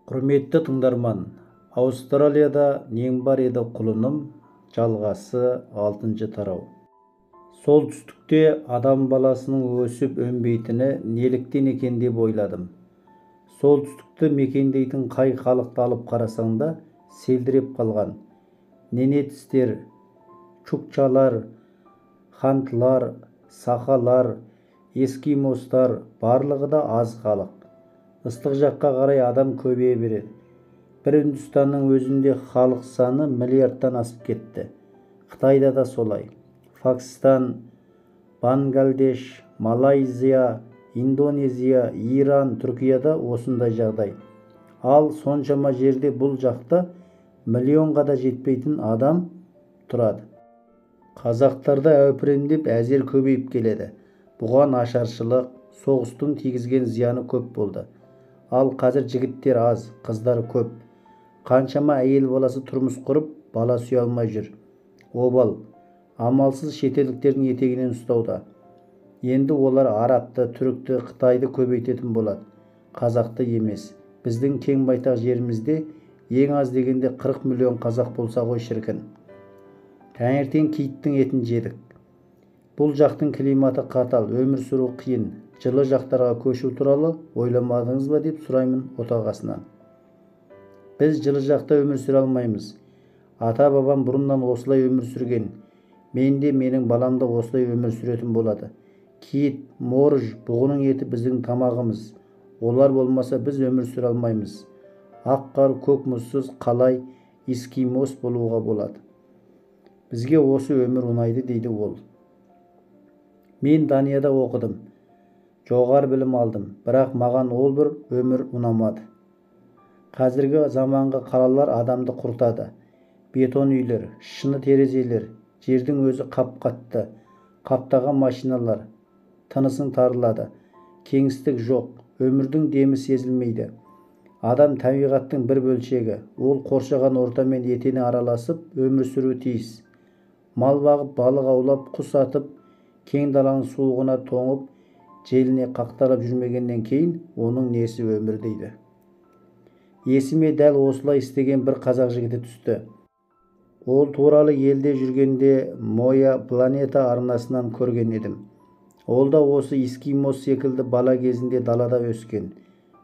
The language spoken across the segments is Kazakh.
Құрметті тыңдарман, Аустралияда нең бар еді құлыным, жалғасы, 6 тарау. Солтүстікте адам баласының өсіп өнбейтіні неліктен екен деп ойладым. Солтүстікті мекендейтін қай халықты алып қарасаң да селдіреп қалған. Ненецтер, чукчалар, хантылар, сахалар, эскимостар барлығы да аз халық. Ыстық жаққа қарай адам көбейе береді. Бір Үндістанның өзінде халық саны миллиардтан асып кетті. Қытайда да солай. Пакистан, Бангладеш, Малайзия, Индонезия, Иран, Түркияда осындай жағдай. Ал соншама жерде бұл жақта миллионға да жетпейтін адам тұрады. Қазақтарда әупірімдеп әзер көбейіп келеді. Бұған ашаршылық, соғыстың тигізген зияны көп болды. Ал қазір жігіттер аз, қыздар көп. Қаншама әйел баласы тұрмыс құрып, бала сүйе алмай жүр. Обал, амалсыз шетелдіктердің етегінен ұстауда. Енді олар арабты, түрікті, қытайды көбейтетін болады. Қазақты емес. Біздің кең байтақ жерімізде ең аз дегенде 40 миллион қазақ болса ғой шіркін. Таңертең киттің етін жедік. Бұл жақтың климаты қатал, өмір сүру қиын. Жылы жақтарға көшу туралы ойламадыңыз ба деп сұраймын отағасынан. Біз жылы жақта өмір сүре алмаймыз. Ата-бабам бұрыннан осылай өмір сүрген. Мен де, менің балам да осылай өмір сүретін болады. Киіт, морж, бұғының еті біздің тамағымыз. Олар болмаса біз өмір сүре алмаймыз. Ақ қар, көк мұзсыз қалай эскимос болуға болады. Бізге осы өмір ұнайды, дейді ол. Мен Данияда оқыдым. Жоғары білім алдым, бірақ маған ол бір өмір ұнамады. Қазіргі заманғы қалалар адамды құртады. Бетон үйлер, шыны терезелер, жердің өзі қап-қатты, қаптаған машиналар, тынысың тарылады. Кеңістік жоқ, өмірдің демі сезілмейді. Адам табиғаттың бір бөлшегі, ол қоршаған ортамен етене араласып, өмір сүруі тиіс. Мал бағып, балық аулап, құс атып, кең даланың суығына тоңып, желіне қақталып жүрмегеннен кейін оның несі өмір дейді. Есіме дәл осылай істеген бір қазақ жігіті түсті. Ол туралы елде жүргенде Моя планета арнасынан көрген едім. Ол да осы эскимос секілді бала кезінде далада өскен.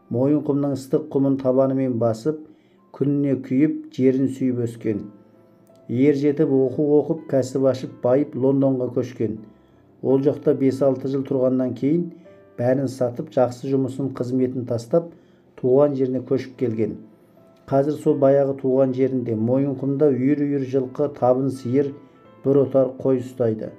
Мойынқұмның ыстық құмын табанымен басып, күніне күйіп, жерін сүйіп өскен. Ер жетіп оқу оқып, кәсіп ашып, байып Лондонға көшкен. Ол жақта 5-6 жыл тұрғаннан кейін бәрін сатып, жақсы жұмысын, қызметін тастап, туған жеріне көшіп келген. Қазір сол баяғы туған жерінде Мойынқұмда үйір-үйір жылқы, табын сиыр, бір отар қой ұстайды.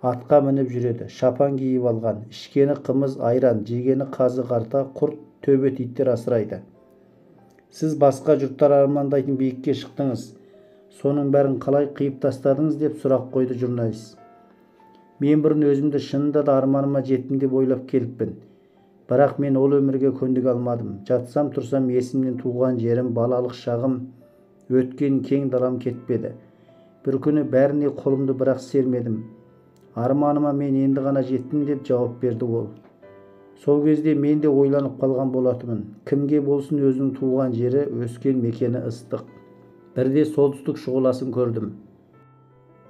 Атқа мініп жүреді, шапан киіп алған, ішкені қымыз, айран, жегені қазы қарта, құрт, төбет иттер асырайды. Сіз басқа жұрттар армандайтын биікке шықтыңыз. Соның бәрін қалай қиып тастадыңыз деп сұрақ қойды журналист. Мен бұрын өзімді шынында да арманыма жеттім деп ойлап келіппін. Бірақ мен ол өмірге көндіге алмадым. Жатсам тұрсам есімнен туған жерім, балалық шағым, өткен кең далам кетпеді. Бір күні бәріне қолымды бірақ сермедім. Арманыма мен енді ғана жеттім деп жауап берді ол. Сол кезде мен де ойланып қалған болатынмын. Кімге болсын өзінің туған жері, өскен мекені ыстық. Бірде солтүстік шұғыласын көрдім.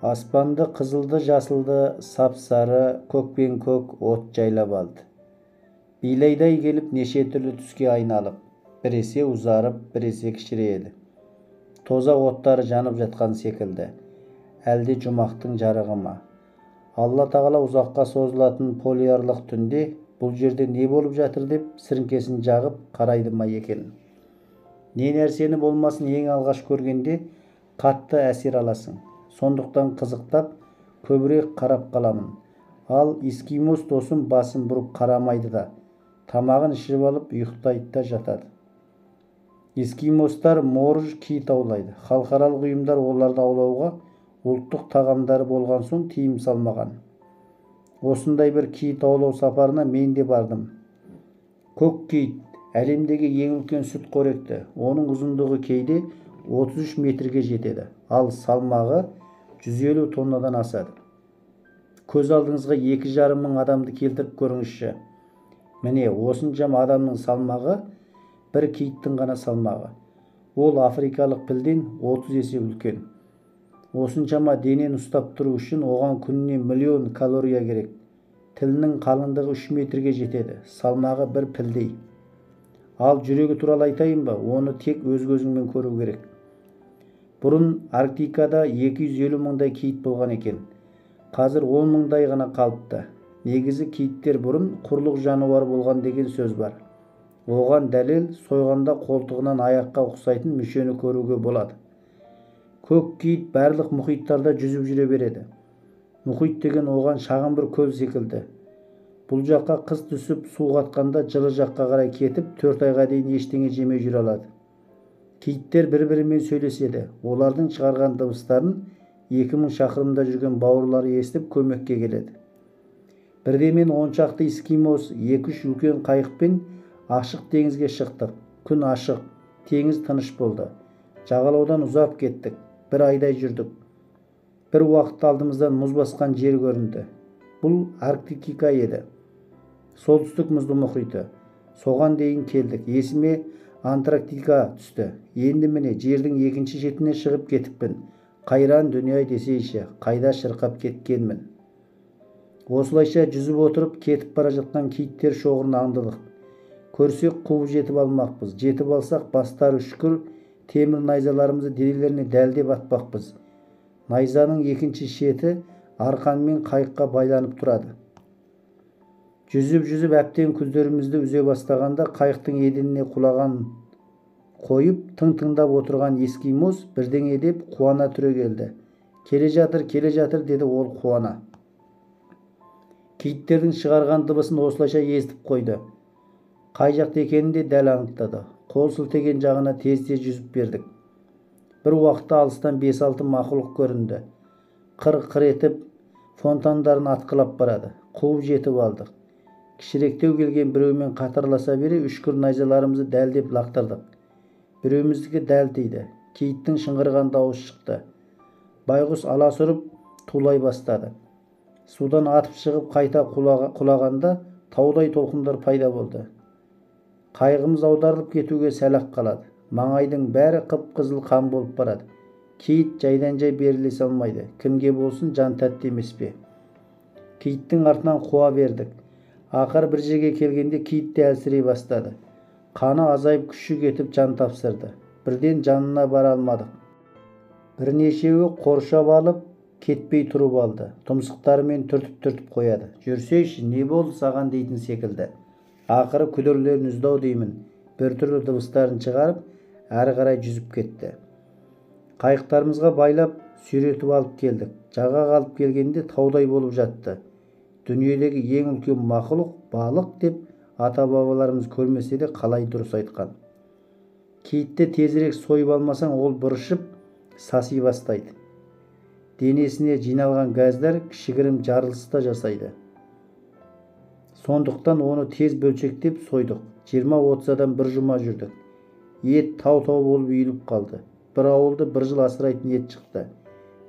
Аспанды қызылды, жасылды, сап-сары, көкпен көк от жайлап алды. Билайдай келіп неше түрлі түске айналып, біресе ұзарып, біресе кішірейді. Тозақ оттары жанып жатқан секілді. Әлде жұмақтың жарығы ма? Алла тағала ұзаққа созылатын полярлық түнде бұл жерде не болып жатыр деп сіріңкесін жағып қарайды ма екен? Не нәрсені болмасын ең алғаш көргенде қатты әсер аласың. Сондықтан қызықтап көбірек қарап қаламын. Ал эскимос досым басын бұрып қарамайды да, тамағын ішіп алып ұйықтайды да жатады. Эскимостар морж киіт аулайды. Халықаралық ұйымдар оларды аулауға ұлттық тағамдары болған соң тыйым салмаған. Осындай бір киіт аулау сапарына мен де бардым. Көк киіт әлемдегі ең үлкен сүт қоректі. Оның ұзындығы кейде 33 метрге жетеді, ал салмағы 150 тоннадан асады. Көз алдыңызға 2,5 мың адамды келтіріп көріңізші. Міне, осыншама адамның салмағы Бір киіттің ғана салмағы. Ол африкалық пілден 30 есе үлкен. Осыншама денені ұстап тұру үшін оған күніне миллион калория керек. Тілінің қалыңдығы 3 метрге жетеді, салмағы бір пілдей. Ал жүрегі туралы айтайын ба, оны тек өз көзіңмен көру керек. Бұрын Арктикада 250 мыңдай киіт болған екен. Қазір 10 мыңдай ғана қалыпты. Негізі киіттер бұрын құрлық жануары болған деген сөз бар. Оған дәлел сойғанда қолтығынан аяққа ұқсайтын мүшені көруге болады. Көк киіт барлық мұхиттарда жүзіп жүре береді. Мұхит деген оған шағын бір көл секілді. Бұл жаққа қыс түсіп су қатқанда жылы жаққа қарай кетіп, 4 айға дейін ештеңе жемей жүре алады. Киіттер бір-бірімен сөйлеседі. Олардың шығарған дыбыстарын 2000 шақырымда жүрген бауырлары естіп көмекке келеді. Бірде мен 10 шақты эскимос 2-3 үлкен қайықпен ашық теңізге шықтық. Күн ашық, теңіз тыныш болды. Жағалаудан ұзап кеттік, бір айдай жүрдік. Бір уақытта алдымыздан мұз басқан жер көрінді. Бұл Арктика еді. Солтүстік мұзды мұхиты. Соған дейін келдік. Есіме Антарктика түсті. Енді міне жердің екінші шетіне шығып кетіппін. Қайран дүние десейші, қайда шырқап кеткенмін. Осылайша жүзіп отырып кетіп бара жатқан киіттер шоғырын аңдыдық. Көрсек қуып жетіп алмақпыз. Жетіп алсақ бастары үшкір темір найзаларымызды денелеріне дәлдеп атпақпыз. Найзаның екінші шеті арқанмен қайыққа байланып тұрады. Жүзіп-жүзіп әбден күздерімізді үзе бастағанда қайықтың еденіне құлаған қойып, тың-тыңдап отырған эскимос бірдеңе деп қуана түрегелді. Келе жатыр, келе жатыр, деді ол қуана. Киіттердің шығарған дыбысын осылайша естіп қойды. Қай жақта екенін де дәл анықтады. Қол сілтеген жағына тез-тез жүзіп бердік. Бір уақытта алыстан 5-6 мақұлық көрінді. Қыр-қыр етіп фонтандарын атқылап барады. Қуып жетіп алдық. Кішіректеу келген біреумен қатарласа бере үшкір найзаларымызды дәлдеп лақтырдық. Біреуміздікі дәл тиді. Киіттің шыңғырған дауысы шықты. Байғұс аласұрып тулай бастады. Судан атып шығып қайта құлағанда таудай толқындар пайда болды. Қайығымыз аударылып кетуге сәл-ақ қалады. Маңайдың бәрі қып-қызыл қан болып барады. Киіт жайдан-жай беріле салмайды. Кімге болсын жан тәтті емес пе? Киіттің артынан қуа бердік. Ақыры бір жерге келгенде киіт те әлсірей бастады. Қаны азайып күші кетіп жан тапсырды. Бірден жанына бара алмадық. Бірнешеуі қоршап алып, кетпей тұрып алды. Тұмсықтарымен түртіп-түртіп қояды. Жүрсейші, не болды саған дейтін секілді. Ақыры күдірлерін үзді-ау деймін. Біртүрлі дыбыстарын шығарып, әрі қарай жүзіп кетті. Қайықтарымызға байлап, сүйретіп алып келдік. Жағаға алып келгенде таудай болып жатты. Дүниедегі ең үлкен мақұлық балық деп ата-бабаларымыз көрмесе де қалай дұрыс айтқан. Киітті тезірек сойып алмасаң, ол бұрышып, саси бастайды. Денесіне жиналған газдар кішігірім жарылыс та жасайды. Сондықтан оны тез бөлшектеп сойдық. 20-30 адам бір жұма жүрдік. Ет тау-тау болып үйіліп қалды. Бір ауылды бір жыл асырайтын ет шықты.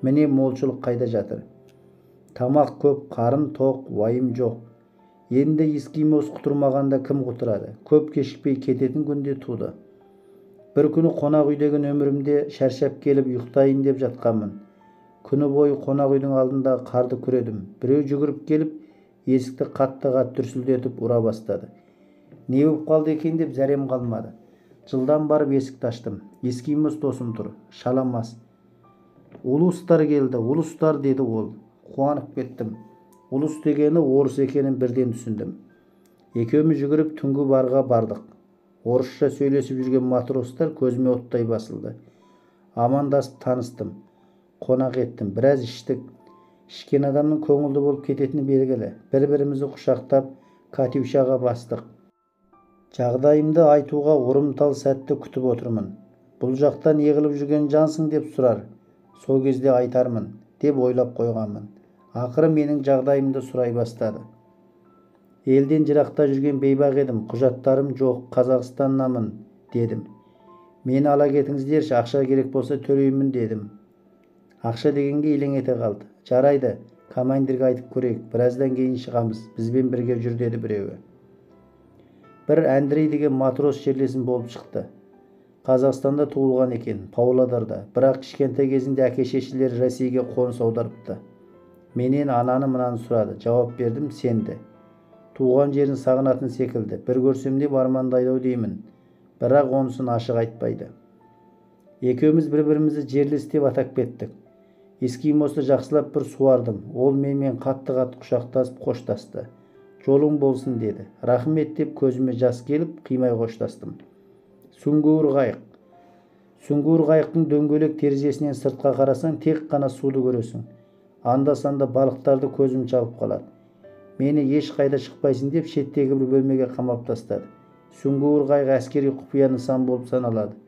Міне молшылық қайда жатыр. Тамақ көп, қарын тоқ, уайым жоқ. Енді эскимос құтырмағанда кім құтырады? Көп кешікпей кететін күнде туды. Бір күні қонақ үйдегі нөмірімде шаршап келіп ұйықтайын деп жатқанмын. Күні бойы қонақ үйдің алдында қарды күредім. Біреу жүгіріп келіп, есікті қатты-қатты дүрсілдетіп ұра бастады. Не болып қалды екен деп зәрем қалмады. Жылдам барып есікті аштым. Эскимос досым тұр, шаламас. Улустар келді, улустар, деді ол. Қуанып кеттім. Улус дегені орыс екенін бірден түсіндім. Екеуміз жүгіріп түнгі барға бардық. Орысша сөйлесіп жүрген матростар көзіме оттай басылды. Амандасып таныстым. Қонақ еттім. Біраз іштік. Ішкен адамның көңілді болып кететіні белгілі. Бір-бірімізді құшақтап, катюшаға бастық. Жағдайымды айтуға ұрымтал сәтті күтіп отырмын. Бұл жақта не қылып жүрген жансың деп сұрар. Сол кезде айтармын деп ойлап қойғанмын. Ақыры менің жағдайымды сұрай бастады. Елден жырақта жүрген бейбақ едім, құжаттарым жоқ, Қазақстаннамын дедім. Мені ала кетіңіздерші, ақша керек болса төлеймін дедім. Ақша дегенге елең ете қалды. Жарайды, командирге айтып көрейік, біраздан кейін шығамыз, бізбен бірге жүр деді біреуі. Бір Андрей деген матрос жерлесім болып шықты. Қазақстанда туылған екен, Павлодарда. Бірақ кішкентай кезінде әке-шешелері Ресейге қоныс аударыпты. Менен ананы-мынаны сұрады. Жауап бердім, сенді. Туған жерін сағынатын секілді. Бір көрсем деп армандайды-ау деймін. Бірақ онысын ашық айтпайды. Екеуміз бір-бірімізді жерлес деп атап кеттік. Эскимосты жақсылап бір суардым. Ол менімен қатты-қатты құшақтасып қоштасты. Жолың болсын деді. Рахмет деп көзіме жас келіп, қимай қоштастым. Сүңгуір қайық. Сүңгуір қайықтың дөңгелек терезесінен сыртқа қарасаң, тек қана суды көресің. Анда-санда балықтарды көзім шалып қалады. Мені ешқайда шықпайсың деп шеттегі бір бөлмеге қамап тастады. Сүңгуір қайық әскери құпия нысан болып саналады.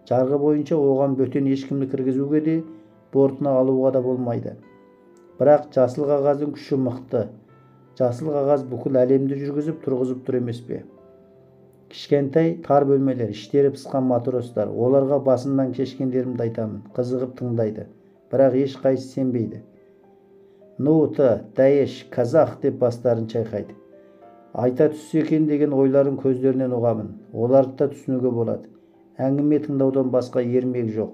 Жарғы бойынша оған бөтен ешкімді кіргізуге де, бортына алуға да болмайды. Бірақ жасыл қағаздың күші мықты. Жасыл қағаз бүкіл әлемді жүргізіп, тұрғызып тұр емес пе? Кішкентай тар бөлмелер, іштері пысқан матростар. Оларға басымнан кешкендерімді айтамын. Қызығып тыңдайды. Бірақ ешқайсысы сенбейді. Ну ты, даешь, казах деп бастарын шайқайды. Айта түссе екен деген ойларын көздерінен ұғамын. Оларды да түсінуге болады. Әңгіме тыңдаудан басқа ермек жоқ.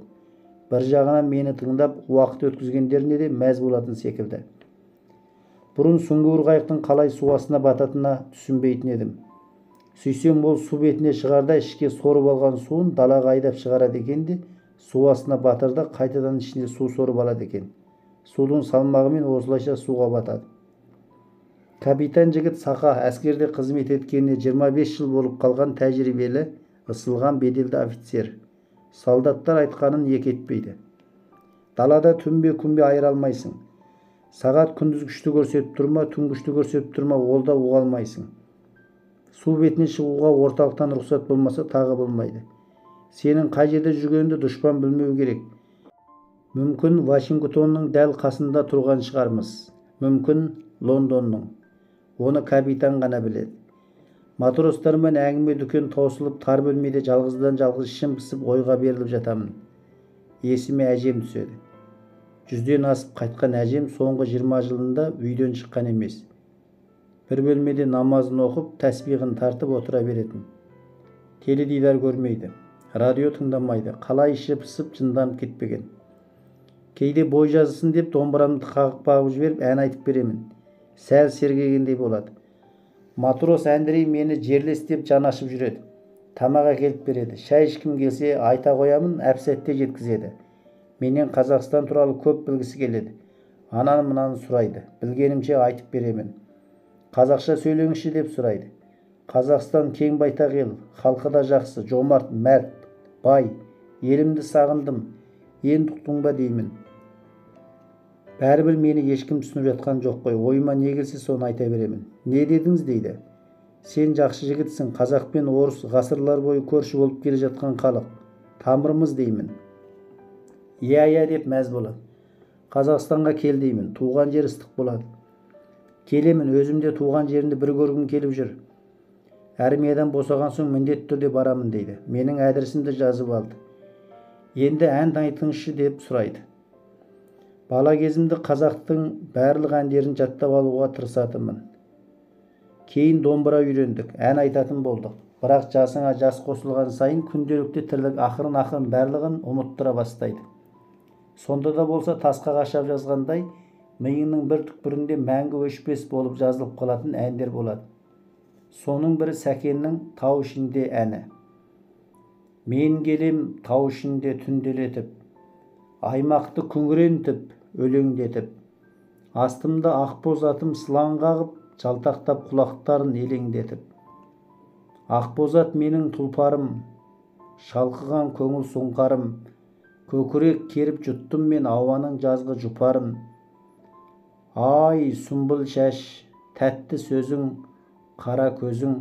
Бір жағынан мені тыңдап, уақыт өткізгендеріне де мәз болатын секілді. Бұрын сүңгуір қайықтың қалай су астына бататынына түсінбейтін едім. Сүйсем ол су бетіне шығарда ішке сорып алған суын далаға айдап шығарады екен де, су астына батырда қайтадан ішіне су сорып алады екен. Судың салмағымен осылайша суға батады. Капитан жігіт Сақа әскерде қызмет еткеніне 25 жыл болып қалған тәжірибелі, ысылған беделді офицер. Солдаттар айтқанын екі етпейді. Далада түнбе күнбе айыра алмайсың. Сағат күндіз күшті көрсетіп тұрма, түн күшті көрсетіп тұрма, ол да ұға алмайсың. Су бетіне шығуға орталықтан рұқсат болмаса тағы болмайды. Сенің қай жерде жүргеніңді дұшпан білмеу керек. Мүмкін Вашингтонның дәл қасында тұрған шығармыз. Мүмкін Лондонның. Оны капитан ғана біледі. Матростармен әңгіме дүкен таусылып, тар бөлмеде жалғыздан жалғыз ішім пысып ойға беріліп жатамын. Есіме әжем түседі. 100-ден асып қайтқан әжем соңғы 20 жылында үйден шыққан емес. Бір бөлмеде намазын оқып, тәсбихін тартып отыра беретін. Теледидар көрмейді, радио тыңдамайды, қалай іші пысып жынданып кетпеген. Кейде бой жазсын деп домбырамды қағып бағып жіберіп ән айтып беремін. Сәл сергегендей болады. Матрос Андрей мені жерлес деп жан ашып жүреді. Тамақ әкеліп береді. Шай ішкім келсе айта қоямын, әп-сәтте жеткізеді. Менен Қазақстан туралы көп білгісі келеді. Ананы мынаны сұрайды. Білгенімше айтып беремін. Қазақша сөйлеңізші деп сұрайды. Қазақстан кең байтақ ел, халқы да жақсы, жомарт, мәрт, бай. Елімді сағындым, енді ұқтың ба деймін. Бәрібір мені ешкім түсініп жатқан жоқ қой. Ойыма не келсе соны айта беремін. Не дедіңіз дейді. Сен жақсы жігітсің, қазақ пен орыс ғасырлар бойы көрші болып келе жатқан халық. Тамырымыз деймін. Иә, иә деп мәз болады. Қазақстанға кел деймін. Туған жер ыстық болады. Келемін, өзім де туған жерімді бір көргім келіп жүр. Армиядан босаған соң міндетті түрде барамын дейді. Менің адресімді жазып алды. Енді ән айтыңызшы деп сұрайды. Бала кезімде қазақтың барлық әндерін жаттап алуға тырысатынмын. Кейін домбыра үйрендік, ән айтатын болдық. Бірақ жасыңа жас қосылған сайын күнделікті тірлік ақырын-ақырын барлығын ұмыттыра бастайды. Сонда да болса тасқа қашап жазғандай, миыңның бір түкпірінде мәңгі өшпес болып жазылып қалатын әндер болады. Соның бірі Сәкеннің тау ішінде әні. Мен келем тау ішінде түнделетіп, аймақты күңірентіп, өлеңдетіп, астымда ақбоз атым сылаң қағып, жалтақтап құлақтарын елеңдетіп. Ақбоз ат менің тұлпарым, шалқыған көңіл сұңқарым, көкірек керіп жұттым мен ауаның жазғы жұпарын. Ай, сүмбіл шаш, тәтті сөзің, қара көзің,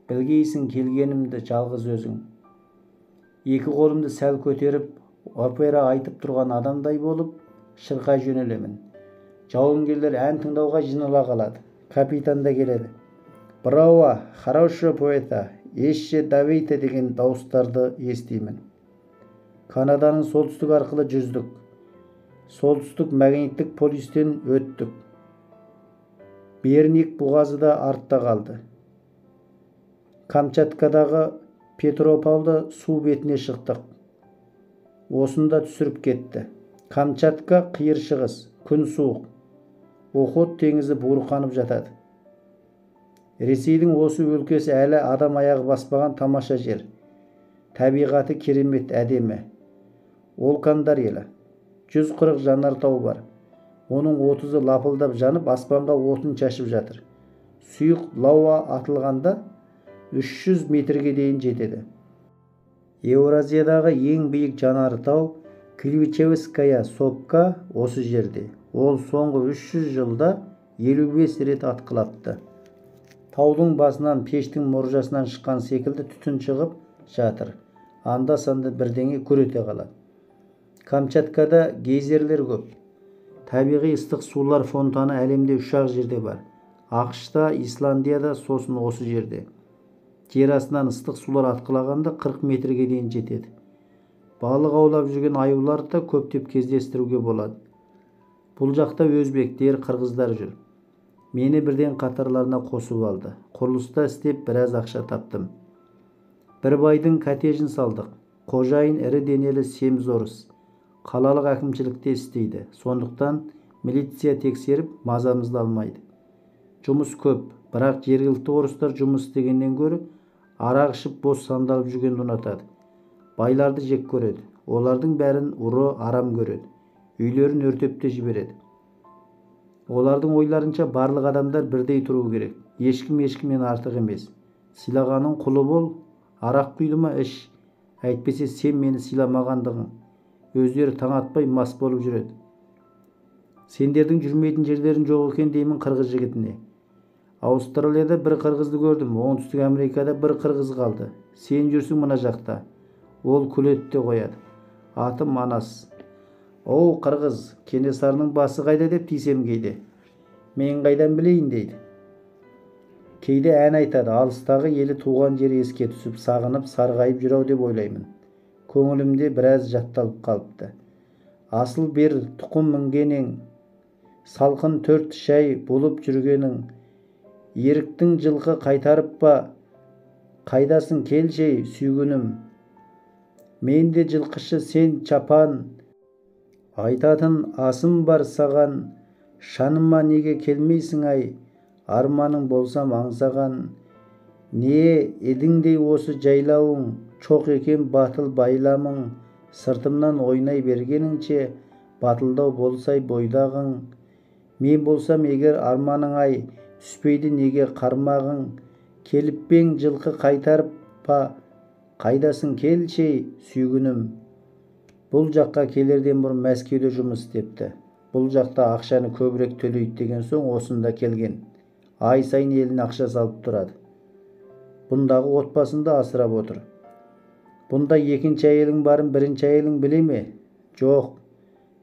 білгейсің келгенімді жалғыз өзің. Екі қолымды сәл көтеріп, опера айтып тұрған адамдай болып, шырқай жөнелемін. Жауынгерлер ән тыңдауға жинала қалады. Капитан да келеді. Браво, хорошо поэта, ещё давайте деген дауыстарды естимін. Канаданың солтүстік арқылы жүздік. Солтүстік магниттік полюстен өттік. Берник бұғазы да артта қалды. Камчаткадағы Петропавлда су бетіне шықтық. Осында түсіріп кетті. Камчатка қиыр шығыс, күн суық. Охот теңізі буырқанып жатады. Ресейдің осы өлкесі әлі адам аяғы баспаған тамаша жер. Табиғаты керемет, әдемі. Олкандар елі. 140 жанартау бар. Оның 30-ы лапылдап жанып, аспанға отын шашып жатыр. Сұйық лава атылғанда 300 метрге дейін жетеді. Еуразиядағы ең биік жанартау Ключевская сопка осы жерде. Ол соңғы 300 жылда 55 рет атқылапты. Таудың басынан пештің мұржасынан шыққан секілді түтін шығып жатыр. Анда-санда бірдеңе көрете қалады. Камчаткада гейзерлер көп. Табиғи ыстық сулар фонтаны әлемде 3-ақ жерде бар. АҚШ-та, Исландияда, сосын осы жерде. Жер астынан ыстық сулар атқылағанда 40 метрге дейін жетеді. Балық аулап жүрген аюларды да көптеп кездестіруге болады. Бұл жақта өзбектер, қырғыздар жүр. Мені бірден қатарларына қосып алды. Құрылыста істеп біраз ақша таптым. Бір байдың коттеджін салдық. Қожайын ірі денелі семіз орыс. Қалалық әкімшілікте істейді. Сондықтан милиция тексеріп мазамызды алмайды. Жұмыс көп, бірақ жергілікті орыстар жұмыс істегеннен гөрі арақ ішіп бос сандалып жүргенді ұнатады. Байларды жек көреді. Олардың бәрін ұры арам көреді. Үйлерін өртеп те жібереді. Олардың ойларынша барлық адамдар бірдей тұруы керек. Ешкім ешкімнен артық емес. Сыйлағанның құлы бол, арақ құйды ма іш, әйтпесе сен мені сыйламағандығың. Өздері таң атпай мас болып жүреді. Сендердің жүрмейтін жерлерің жоқ екен деймін қырғыз жігітіне. Аустралияда бір қырғызды көрдім, Оңтүстік Америкада бір қырғыз қалды. Сен жүрсің мына жақта. Ол күледі де қояды. Аты Манас. Оу, қырғыз, Кенесарының басы қайда деп тисем кейде. Мен қайдан білейін дейді. Кейде ән айтады, алыстағы елі туған жері еске түсіп, сағынып, сарғайып жүр-ау деп ойлаймын. Көңілімде біраз жатталып қалыпты. Асыл бер тұқым мінгенең, салқын төрт шай болып жүргенің, еріктің жылқы қайтарып па, қайдасың келшей сүйгінім. Мен де жылқышы, сен чапан, айтатын асым бар саған, шаныма неге келмейсің ай, арманың болсам аңсаған. Не едіңдей осы жайлауың, чоқ екен батыл байламың, сыртымнан ойнай бергеніңше, батылдау болсай бойдағың. Мен болсам егер арманың ай, түспейді неге қармағың, келіп пең жылқы қайтарып па, қайдасың келшей сүйгінім. Бұл жаққа келерден бұрын Мәскеуде жұмыс істепті. Бұл жақта ақшаны көбірек төлейді деген соң осында келген. Ай сайын еліне ақша салып тұрады. Бұндағы отбасын да асырап отыр. Бұнда екінші әйелің барын бірінші әйелің біле ме? Жоқ.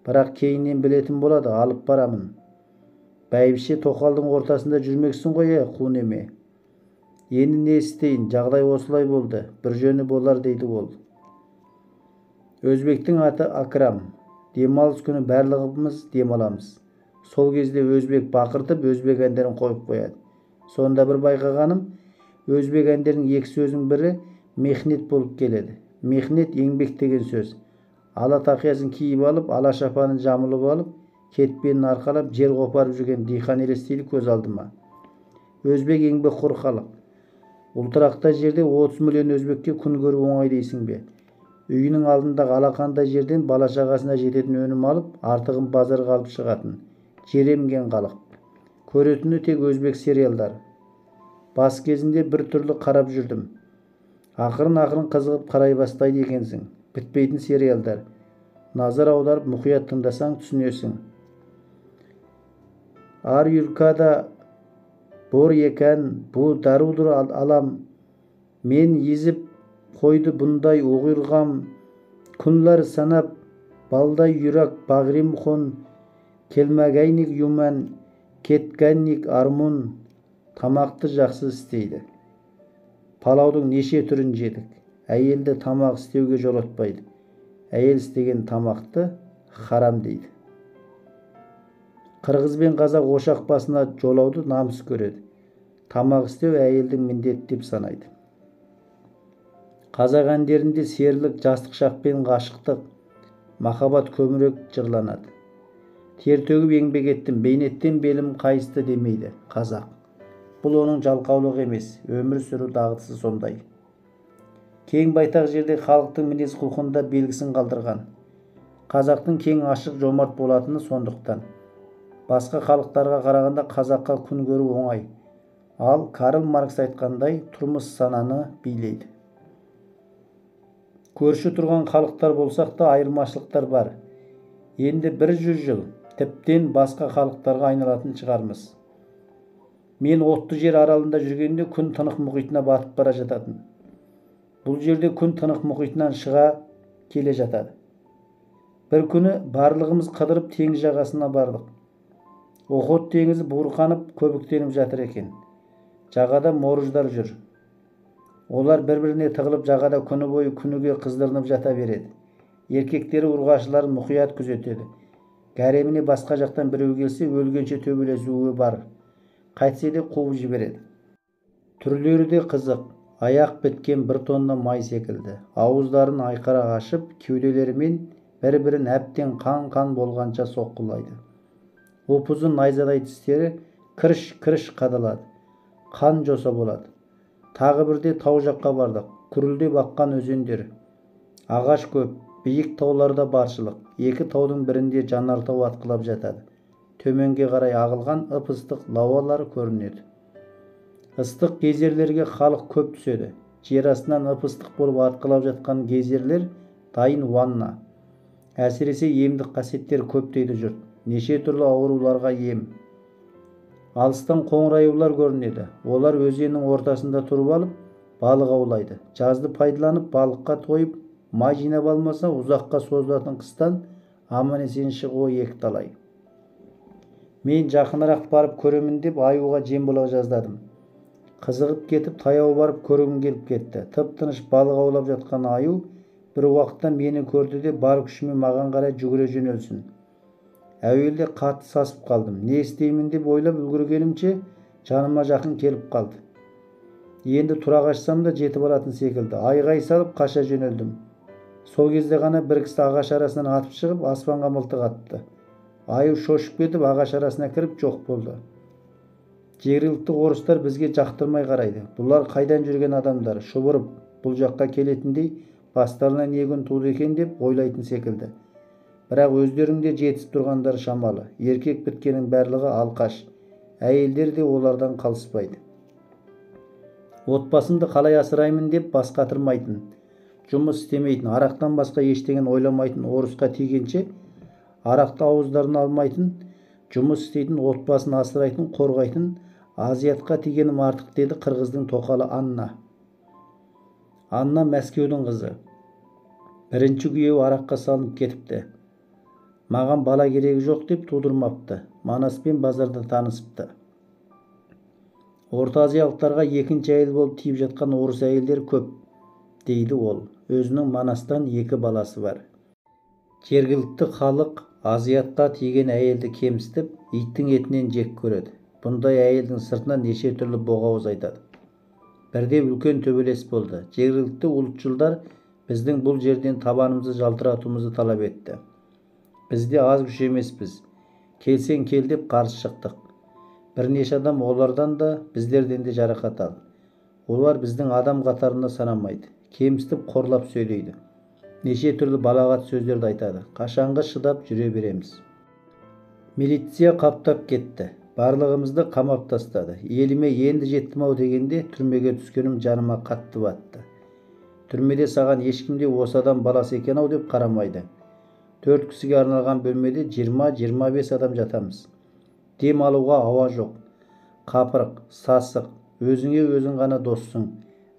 Бірақ кейіннен білетін болады, алып барамын. Бәйбіше тоқалдың ортасында жүрмексің ғой, қу неме. Енді не істейін, жағдай осылай болды, бір жөні болар дейді ол. Өзбектің аты Акрам. Демалыс күні барлығымыз демаламыз. Сол кезде өзбек бақыртып, өзбек әндерін қойып қояды. Сонда бір байқағаным, өзбек әндерінің екі сөзінің бірі мехнет болып келеді. Мехнет еңбек деген сөз. Ала тақиясын киіп алып, ала шапанын жамылып алып, кетпенін арқалап, жер қопарып жүрген диқан елестейді көз алдыма. Өзбек еңбекқор халық. Ұлтырақта жерде 30 миллион өзбекке күн көру оңай дейсің бе? Үйінің алдындағы алақандай жерден бала-шағасына жететін өнім алып, артығын базарға алып шығатын. Жер емген халық. Көретіні тек өзбек сериалдары. Бас кезінде бір түрлі қарап жүрдім. Ақырын-ақырын қызығып қарай бастайды екенсің. Бітпейтін сериалдар. Назар аударып мұқият тыңдасаң түсінесің. Ар юркада бор екен, бұ дарудыр алам. Мен езіп қойды бұндай оғырғам. Күнлар санап, балдай юрак бағрим хон. Келмегайник юман, кеткенник армун. Тамақты жақсы істейді. Палаудың неше түрін жедік. Әйелді тамақ істеуге жолатпайды. Әйел істеген тамақты харам дейді. Қырғыз бен қазақ ошақ басына жолауды намыс көреді. Тамақ істеу әйелдің міндеті деп санайды. Қазақ әндерінде серілік, жастық шақ пен ғашықтық, махаббат көбірек жырланады. Тер төгіп еңбек еттім, бейнеттен белім қайысты демейді қазақ. Бұл оның жалқаулығы емес, өмір сүру дағдысы сондай. Кең байтақ жерде халықтың мінез құлқында белгісін қалдырған. Қазақтың кең, ашық, жомарт болатыны сондықтан. Басқа халықтарға қарағанда қазаққа күн көру оңай. Ал Карл Маркс айтқандай, тұрмыс сананы билейді. Көрші тұрған халықтар болсақ та айырмашылықтар бар. Енді 100 жыл тіптен басқа халықтарға айналатын шығармыз. Мен отты жер аралында жүргенде күн тынық мұхитына батып бара жататын. Бұл жерде күн тынық мұхитынан шыға келе жатады. Бір күні барлығымыз қыдырып теңіз жағасына бардық. Охот теңізі буырқанып, көбіктеніп жатыр екен. Жағада морждар жүр. Олар бір-біріне тығылып жағада күні бойы күніге қыздырынып жата береді. Еркектері ұрғашыларын мұқият күзетеді. Гареміне басқа жақтан біреу келсе, өлгенше төбелесуі бар. Қайтсе де қуып жібереді. Түрлері де қызық. Аяқ біткен 1 тонна май секілді. Ауыздарын айқара ашып, кеуделерімен бір-бірін әбден қан-қан болғанша соққылайды. Ұп-ұзын найзадай тістері кіріш-кіріш қадалады. Қан жоса болады. Тағы бірде тау жаққа бардық. Күрілдеп аққан өзендер. Ағаш көп, биік тауларда баршылық. Екі таудың бірінде жанартау атқылап жатады. Төменге қарай ағылған ып-ыстық лавалар көрінеді. Ыстық гейзерлерге халық көп түседі. Жер астынан ып-ыстық болып атқылап жатқан гейзерлер дайын ванна. Әсіресе емдік қасиеттер көп дейді жұрт. Неше түрлі ауруларға ем. Алыстан қоңыр аюлар көрінеді. Олар өзеннің ортасында тұрып алып, балық аулайды. Жазды пайдаланып, балыққа тойып, май жинап алмаса, ұзаққа созылатын қыстан аман-есен шығуы екіталай. Мен жақынырақ барып көремін деп аюға жем бола жаздадым. Қызығып кетіп, таяу барып көргім келіп кетті. Тып-тыныш балық аулап жатқан аю бір уақытта мені көрді де бар күшімен маған қарай жүгіре жөнелсін. Әуелде қатты сасып қалдым. Не істеймін деп ойлап үлгергенімше жаныма жақын келіп қалды. Енді тұра қашсам да жетіп алатын секілді. Айғай салып қаша жөнелдім. Сол кезде ғана бір кісі ағаш арасынан атып шығып, аспанға мылтық атты. Аю шошып кетіп, ағаш арасына кіріп жоқ болды. Жергілікті орыстар бізге жақтырмай қарайды. Бұлар қайдан жүрген адамдар, шұбырып бұл жаққа келетіндей бастарына не күн туды екен деп ойлайтын секілді. Бірақ өздерінің де жетісіп тұрғандары шамалы. Еркек біткеннің барлығы алқаш. Әйелдер де олардан қалыспайды. Отбасымды қалай асыраймын деп бас қатырмайтын, жұмыс істемейтін, арақтан басқа ештеңені ойламайтын орысқа тигенше, арақты ауыздарына алмайтын, жұмыс істейтін, отбасын асырайтын, қорғайтын азиатқа тигенім артық деді қырғыздың тоқалы Анна. Анна Мәскеудің қызы. Бірінші күйеуі араққа салынып кетіпті. Маған бала керегі жоқ деп тудырмапты. Манаспен базарда танысыпты. Орта азиялықтарға екінші әйел болып тиіп жатқан орыс әйелдер көп, дейді ол. Өзінің Манастан 2 баласы бар. Жергілікті халық азиатқа тиген әйелді кемсітіп, иттің етінен жек көреді. Бұндай әйелдің сыртынан неше түрлі боғауыз айтады. Бірде үлкен төбелес болды. Жергілікті ұлтшылдар біздің бұл жерден табанымызды жалтыратуымызды талап етті. Бізде аз күш емеспіз. Келсең кел деп қарсы шықтық. Бірнеше адам олардан да, біздерден де жарақат алды. Олар біздің адам қатарында санамайды. Кемсітіп қорлап сөйлейді. Неше түрлі балағат сөздерді айтады. Қашанғы шыдап жүре береміз. Милиция қаптап кетті. Барлығымызды қамап тастады. Еліме енді жеттім ау дегенде түрмеге түскенім жаныма қатты батты. Түрмеде саған ешкім де осы адам баласы екен ау деп қарамайды. 4 кісіге арналған бөлмеде 20-25 адам жатамыз. Дем алуға ауа жоқ. Қапырық, сасық, өзіңе өзің ғана доссың.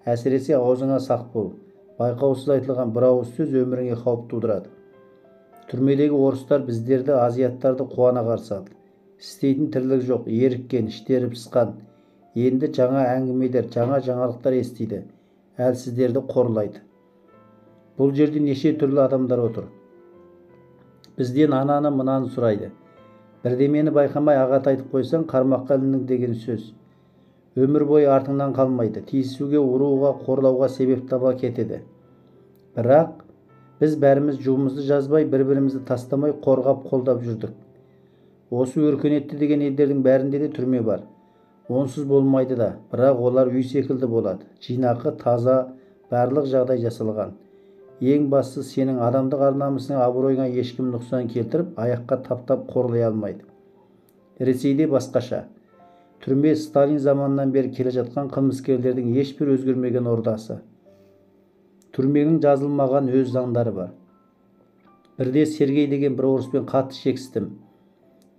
Әсіресе аузыңа сақ бол. Байқаусыз айтылған бір ауыз сөз өміріңе қауіп тудырады. Түрмедегі орыстар біздерді, азиаттарды қуана қарсы алды. Істейтін тірлік жоқ, еріккен, іштері пысқан. Енді жаңа әңгімелер, жаңа жаңалықтар естиді. Әлсіздерді қорлайды. Бұл жерде неше түрлі адамдар отыр. Бізден ананы мынаны сұрайды. Бірдемені байқамай ағат айтып қойсаң, қармаққа іліндің деген сөз. Өмір бойы артыңнан қалмайды. Тиісуге, ұруға, қорлауға себеп таба кетеді. Бірақ біз бәріміз жұбымызды жазбай, бір-бірімізді тастамай қорғап, қолдап жүрдік. Осы өркениетті деген елдердің бәрінде де түрме бар. Онсыз болмайды да, бірақ олар үй секілді болады. Жинақы, таза, барлық жағдай жасалған. Ең бастысы сенің адамдық ар-намысыңа, абыройыңа ешкім нұқсан келтіріп, аяққа таптап қорлай алмайды. Ресейде басқаша. Түрме Сталин заманынан бері келе жатқан қылмыскерлердің ешбір өзгермеген ордасы. Түрменің жазылмаған өз заңдары бар. Бірде Сергей деген бір орыспен қатты шекістім.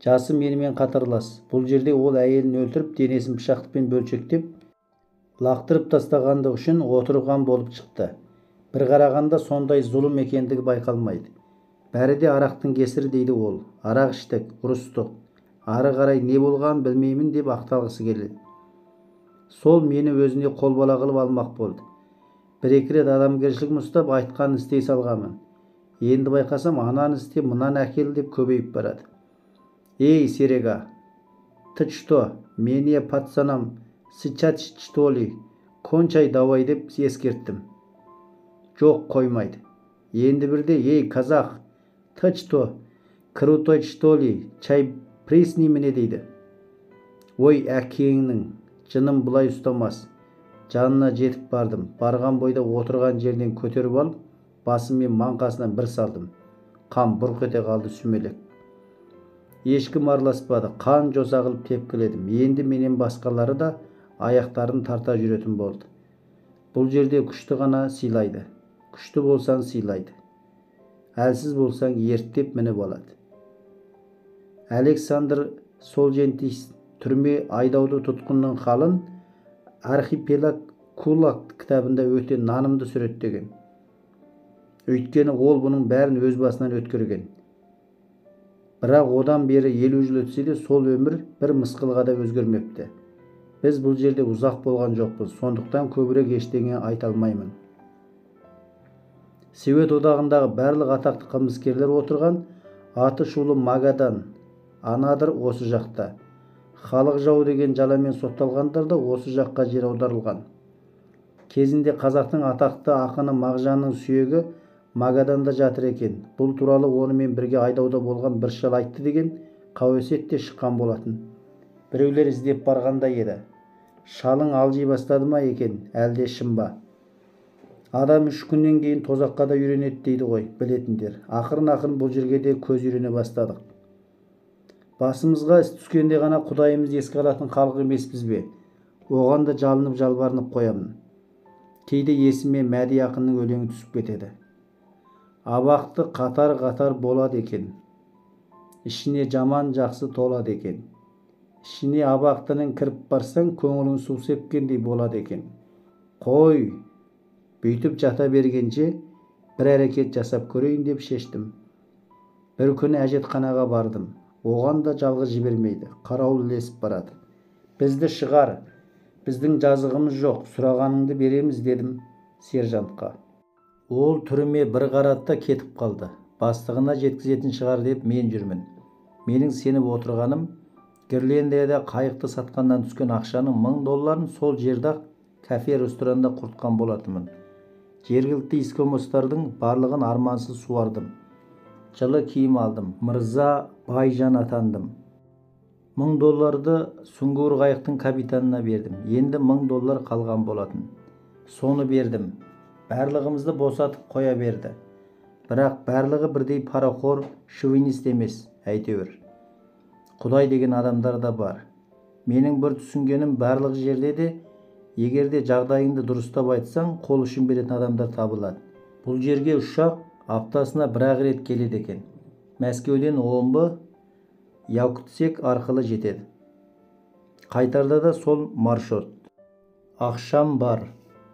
Жасы менімен қатарлас. Бұл жерде ол әйелін өлтіріп, денесін пышақпен бөлшектеп, лақтырып тастағандығы үшін отырған болып шықты. Бір қарағанда сондай зұлым екендігі байқалмайды. Бәрі де арақтың кесірі дейді ол. Арақ іштік, ұрыстық. Ары қарай не болғанын білмеймін деп ақталғысы келеді. Сол мені өзіне қолбала қылып алмақ болды. Бір-екі рет адамгершілігім ұстап, айтқанын істей салғанмын. Енді байқасам, ананы істе, мынаны әкел деп көбейіп барады. Ей, Серега, ты что, меня пацанам сычать что ли? Кончай давай деп ескерттім. Жоқ, қоймайды. Енді бірде, ей, казах, ты что, крутой что ли, чай пресни мне дейді. Ой, әкеңнің, жыным бұлай ұстамас. Жанына жетіп бардым. Барған бойда отырған жерінен көтеріп алып, басыммен маңқасынан бір салдым. Қан бұрқ ете қалды сүмелек. Ешкім араласпады. Қан жоса қылып тепкіледім. Енді менен басқалары да аяқтарын тарта жүретін болды. Бұл жерде күшті ғана сыйлайды. Күшті болсаң сыйлайды. Әлсіз болсаң ерттеп мініп алады. Александр Солженицын түрме айдауды тұтқынның халын Архипелаг Кулаг кітабында өте нанымды суреттеген. Өйткені ол бұның бәрін өз басынан өткерген. Бірақ одан бері 50 жыл өтсе де сол өмір бір мысқылға да өзгермепті. Біз бұл жерде ұзақ болған жоқпыз, сондықтан көбірек ештеңе айта алмаймын. Совет одағындағы барлық атақты қылмыскерлер отырған аты шулы Магадан, Анадыр осы жақта. Халық жауы деген жаламен сотталғандар да осы жаққа жер аударылған. Кезінде қазақтың атақты ақыны Мағжанның сүйегі Магаданда жатыр екен. Бұл туралы онымен бірге айдауда болған бір шал айтты деген қауесет те шыққан болатын. Біреулер іздеп барғандай еді. Шалың алжи бастады ма екен, әлде шын ба? Адам 3 күннен кейін тозаққа да үйренеді дейді ғой, білетіндер. Ақырын-ақырын бұл жерге де көз үйрене бастадық. Басымызға іс түскенде ғана Құдайымыз еске алатын халық емеспіз бе? Оған да жалынып жалбарынып қоямын. Кейде есіме Мәди ақынның өлеңі түсіп кетеді. Абақты қатар-қатар болады екен. Ішіне жаман жақсы толады екен. Ішіне абақтының кіріп барсаң, көңілің су сепкендей болады екен. Қой, бүйтіп жата бергенше бір әрекет жасап көрейін деп шештім. Бір күні әжетханаға бардым. Оған да жалғыз жібермейді, қарауыл ілесіп барады. Бізді шығар, біздің жазығымыз жоқ, сұрағаныңды береміз дедім сержантқа. Ол түріме бір қарады да кетіп қалды. Бастығына жеткізетін шығар деп мен жүрмін. Менің сеніп отырғаным, Гренландияда қайықты сатқаннан түскен ақшаның $1000 сол жерде-ақ кафе ресторанда құртқан болатынмын. Жергілікті эскимостардың барлығын армансыз суардым. Жылы киім алдым, мырза байжан атандым. $1000 сүңгуір қайықтың капитанына бердім. Енді $1000 қалған болатын. Соны бердім. Барлығымызды босатып қоя берді. Бірақ барлығы бірдей парақор, шовинист емес, әйтеуір. Құдай деген адамдар да бар. Менің бір түсінгенім, барлық жерде де егер де жағдайыңды дұрыстап айтсаң, қол ұшын беретін адамдар табылады. Бұл жерге ұшақ аптасына бір-ақ рет келеді екен. Мәскеуден Омбы, Якутск арқылы жетеді. Қайтарда да сол маршрут. Ақшам бар,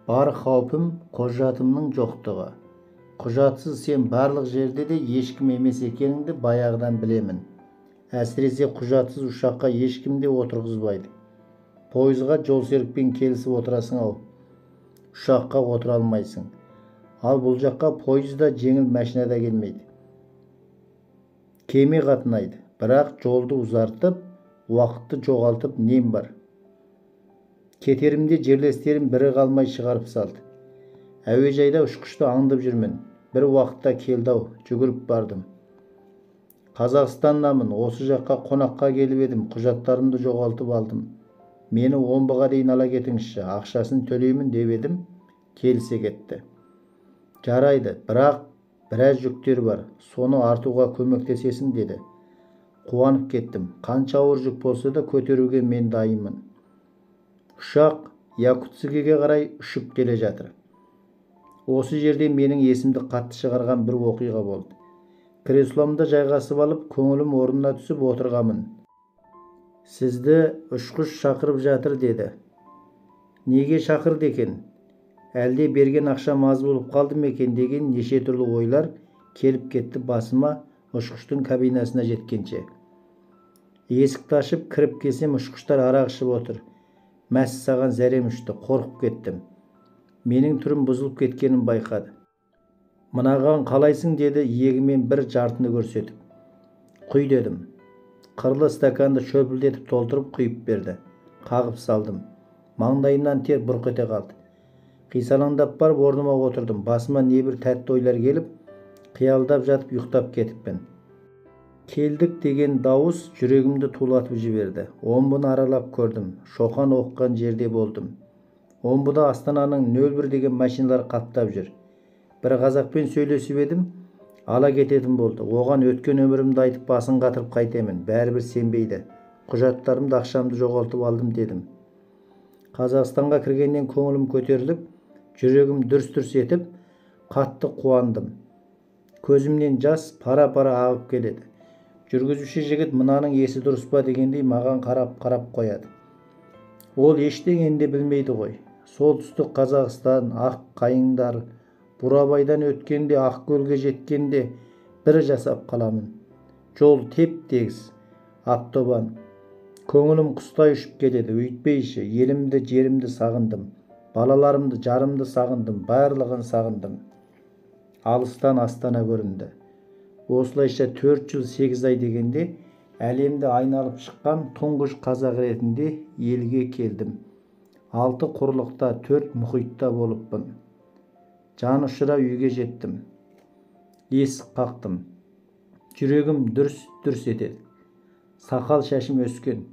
бар қаупім құжатымның жоқтығы. Құжатсыз сен барлық жерде де ешкім емес екеніңді баяғыдан білемін. Әсіресе құжатсыз ұшаққа ешкім де отырғызбайды. Пойызға жолсерікпен келісіп отырасың ау. Ұшаққа отыра алмайсың. Ал бұл жаққа пойыз да жеңіл машина да келмейді. Кеме қатынайды, бірақ жолды ұзартып, уақытты жоғалтып нем бар. Кетерімде жерлестерім бірі қалмай шығарып салды. Әуежайда ұшқышты аңдып жүрмін. Бір уақытта келді-ау, жүгіріп бардым. Қазақстаннанмын, осы жаққа қонаққа келіп едім, құжаттарымды жоғалтып алдым. Мені Омбыға дейін ала кетіңізші, ақшасын төлеймін деп едім, келісе кетті. Жарайды, бірақ біраз жүктер бар, соны артуға көмектесесің деді. Қуанып кеттім. Қанша ауыр жүк болса да көтеруге мен дайынмын. Ұшақ Якутскіге қарай ұшып келе жатыр. Осы жерде менің есімді қатты шығарған бір оқиға болды. Кресломда жайғасып алып, көңілім орнына түсіп отырғанмын. Сізді ұшқыш шақырып жатыр деді. Неге шақырды екен? Әлде берген ақшам аз болып қалды ма екен деген неше түрлі ойлар келіп кетті басыма ұшқыштың кабинасына жеткенше. Есікті ашып кіріп келсем, ұшқыштар арақ ішіп отыр. Мәссаған, зәрем ұшты, қорқып кеттім. Менің түрім бұзылып кеткенін байқады. Мынаған қалайсың деді иегімен бір жартыны көрсетіп. Құй дедім. Қырлы стаканды шөпілдетіп толтырып құйып берді. Қағып салдым. Маңдайымнан тер бұрқ ете қалды. Қисалаңдап барып орныма отырдым. Басыма небір тәтті ойлар келіп, қиялдап жатып ұйықтап кетіппін. Келдік деген дауыс жүрегімді тулатып жіберді. Омбыны аралап көрдім. Шоқан оқыған жерде болдым. Омбыда Астананың 01 деген машиналар қаптап жүр. Бір қазақпен сөйлесіп едім, ала кететін болды. Оған өткен өмірімді айтып басын қатырып қайтемін. Бәрібір сенбейді. Құжаттарымды, ақшамды жоғалтып алдым дедім. Қазақстанға кіргеннен көңілім көтеріліп, жүрегім дүрс-дүрс етіп, қатты қуандым. Көзімнен жас пара-пара ағып келеді. Жүргізуші жігіт мынаның есі дұрыс па дегендей маған қарап-қарап қояды. Ол ештеңені де білмейді ғой. Солтүстік Қазақстан, ақ қайыңдар, Бурабайдан өткенде, Ақкөлге жеткенде бір жасап қаламын. Жол теп-тегіс, автобан. Көңілім құстай ұшып кетеді. Өйтпейші, елімді, жерімді сағындым. Балаларымды, жарымды сағындым, барлығын сағындым. Алыстан Астана көрінді. Осылайша 4 жыл 8 ай дегенде әлемді айналып шыққан тұңғыш қазақ ретінде елге келдім. 6 құрлықта, 4 мұхитта болыппын. Жан ұшыра үйге жеттім. Есік қақтым. Жүрегім дүрс-дүрс етеді. Сақал шашым өскен.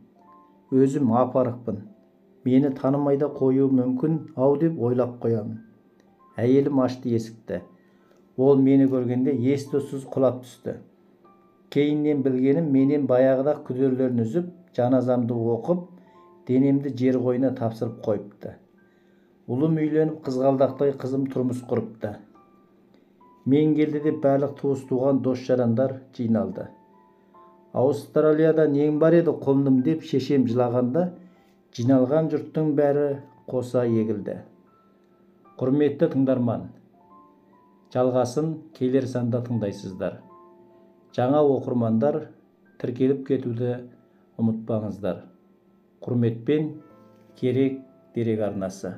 Өзім ап-арықпын. Мені танымай да қоюы мүмкін ау деп ойлап қоямын. Әйелім ашты есікті. Ол мені көргенде ес-түссіз құлап түсті. Кейіннен білгенім, менен баяғыда күдерлерін үзіп, жаназамды оқып, денемді жер қойнына тапсырып қойыпты. Ұлым үйленіп, қызғалдақтай қызым тұрмыс құрыпты. Мен келді деп барлық туыс-туған дос-жарандар жиналды. Аустралияда нең бар еді құлыным деп шешем жылағанда, жиналған жұрттың бәрі қоса егілді. Құрметті тыңдарман, жалғасын келер санда тыңдайсыздар. Жаңа оқырмандар тіркеліп кетуді ұмытпаңыздар. Құрметпен, Керек дерек арнасы.